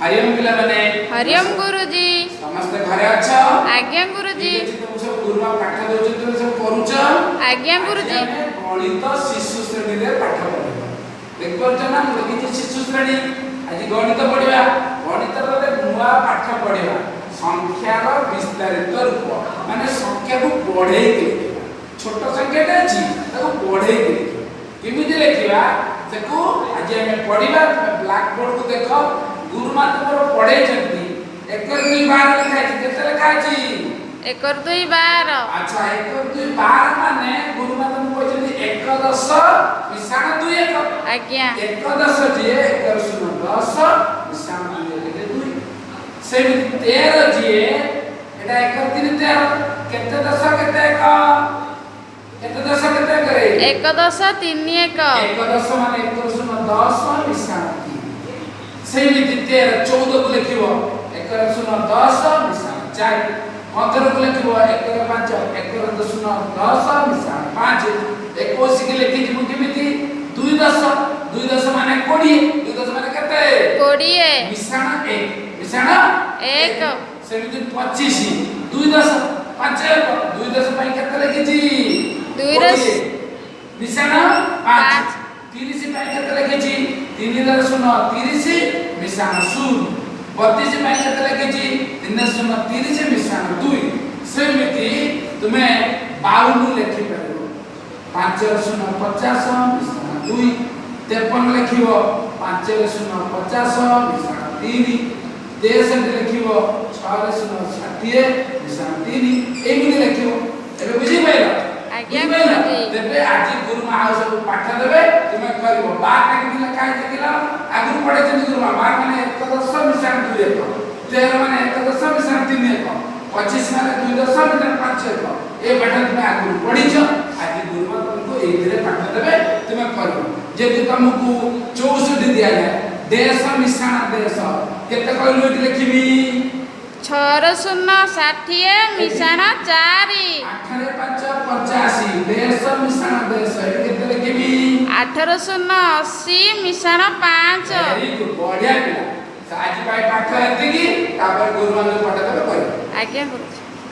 ହରିଓମ ପିଲାମାନେ। ହରିଓମ ଗୁରୁଜୀ। ସମସ୍ତେ ଘରେ ଅଛ? ଆଜ୍ଞା ଗୁରୁଜୀ। ଠିକ ଅଛି, ତମକୁ ସବୁ ଗୁରୁମା ପାଠ ଦଉଛନ୍ତି, ତମେ ସବୁ କରୁଛ? ଆଜ୍ଞା ଆଜି ଗୁରୁଜୀ। ଆମେ ଗଣିତ ଶିଶୁ ଶ୍ରେଣୀରେ ପାଠ ପଢିବା। ଦେଖିପାରୁଛ ନା, ମୁଁ ଲେଖିଛି ଶିଶୁ ଶ୍ରେଣୀ। ଆଜି ଗଣିତ ପଢିବା। ଗଣିତର ଗୋଟେ ନୂଆ ପାଠ ପଢିବା, ସଂଖ୍ୟାର ବିସ୍ତାରିତ ରୂପ। ମାନେ ସଂଖ୍ୟାକୁ ବଢେଇକି ଲେଖିବା। ଛୋଟ ସଂଖ୍ୟାଟେ ଅଛି, ତାକୁ ବଢେଇକି ଲେଖିବା। କେମିତି ଲେଖିବା, ତାକୁ ଆଜି ଆମେ ପଢିବା। ତୁମେ ବ୍ଲାକ୍ ବୋର୍ଡକୁ ଦେଖ, ଗୁରୁମା ତୁମର ପଢେଇଛନ୍ତି। 1 2 12 ଲେଖା ହେଇଛି। କେତେ ଲେଖା ହେଇଛି? 1 2 12। ଆଚ୍ଛା, 1 2 12 ମାନେ ଗୁରୁମା ତମକୁ କହିଛନ୍ତି 1 10 ମିଶାଣ 2 1। ଆଜ୍ଞା। 1 10 ଯିଏ 1 0 10, ମିଶାଣ 2 1 2। ସେମିତି 13 ଯିଏ, ଏଟା 1 3 13। କେତେ ଦଶ, କେତେ ଏକ? କେତେ ଦଶ, କେତେ ଏକ ରେ? 1 10 3 1। 1 10 ମାନେ 1 0 10 ମିଶାଣ 3। ସେମିତି 13, 14କୁ ଲେଖିବ 1 0 10 ମିଶାଣ 4। 15କୁ ଲେଖିବ 1 5, 1 0 10 ମିଶାଣ 5। 21କି ଲେଖିଛି ମୁଁ କେମିତି? 2 10। 2 10 ମାନେ 20। 2 10 ମାନେ କେତେ? 20। ମିଶାଣ 1, ମିଶାଣ 1। ସେମିତି 25, 2 10 5 1। 2 10 ପାଇଁ କେତେ ଲେଖିଛି? 2 20 ମିଶାଣ 5। 5। 30 ପାଇଁ କେତେ ଲେଖିଛି? 3 0 30 ମିଶାଣ 0। 32 ପାଇଁ କେତେ ଲେଖିଛି? 3 0 30 ମିଶାଣ 2। ସେମିତି ତୁମେ 52 ଲେଖିପାରିବ, 5 0 50 ମିଶାଣ 2। 53 ଲେଖିବ, 5 0 50 ମିଶାଣ 3। 63 ଲେଖିବ, 6 0 60 ମିଶାଣ 3। ଏମିତି ଲେଖିବ। ଏବେ ବୁଝିପାରିଲ? ଆଜ୍ଞା। ବୁଝିପାରିଲ? ଗୁରୁଜୀ। ତେବେ ଆଜି ଗୁରୁମା ଆଉ ସବୁ ପାଠ ଦେବେ, ତୁମେ କରିବ। 12 କେମିତି ଲେଖା ହେଇଛି ଦେଖିଲ? ଆଗରୁ ପଢେଇଛନ୍ତି ଗୁରୁମା। 12 ମାନେ 1 10 ମିଶାଣ 2 1, 13 ମାନେ 1 10 ମିଶାଣ 3 1, 25 ମାନେ 2 10 ମିଶାଣ 5 1। ଏ ପାଠ ତୁମେ ଆଗରୁ ପଢିଛ। ଆଜି ଗୁରୁମା ତୁମକୁ ଏଇଥିରେ ପାଠ ଦେବେ, ତୁମେ କରିବ। ଯଦି ତମକୁ 64 ଦିଆଯାଏ, ଦେଶ ମିଶାଣ ଦେଶ, କେତେ କହିଲୁ ଏଠି ଲେଖିବି? 6 0 60 ମିଶାଣ 4। 8ରେ 5 85, ଦେଶ ମିଶାଣ ଦେଶ, ଏଠି କେତେ ଲେଖିବି? 8 0 80 ମିଶାଣ 5। ଭେରି ଗୁଡ୍, ବଢିଆ ପିଲା। ଆଜି ପାଇଁ ପାଠ ଏତିକି। ତାପରେ ଗୁରୁମା ଯୋଉ ପାଠ ଦେବେ କରିବ। ଆଜ୍ଞା ଗୁରୁଜୀ।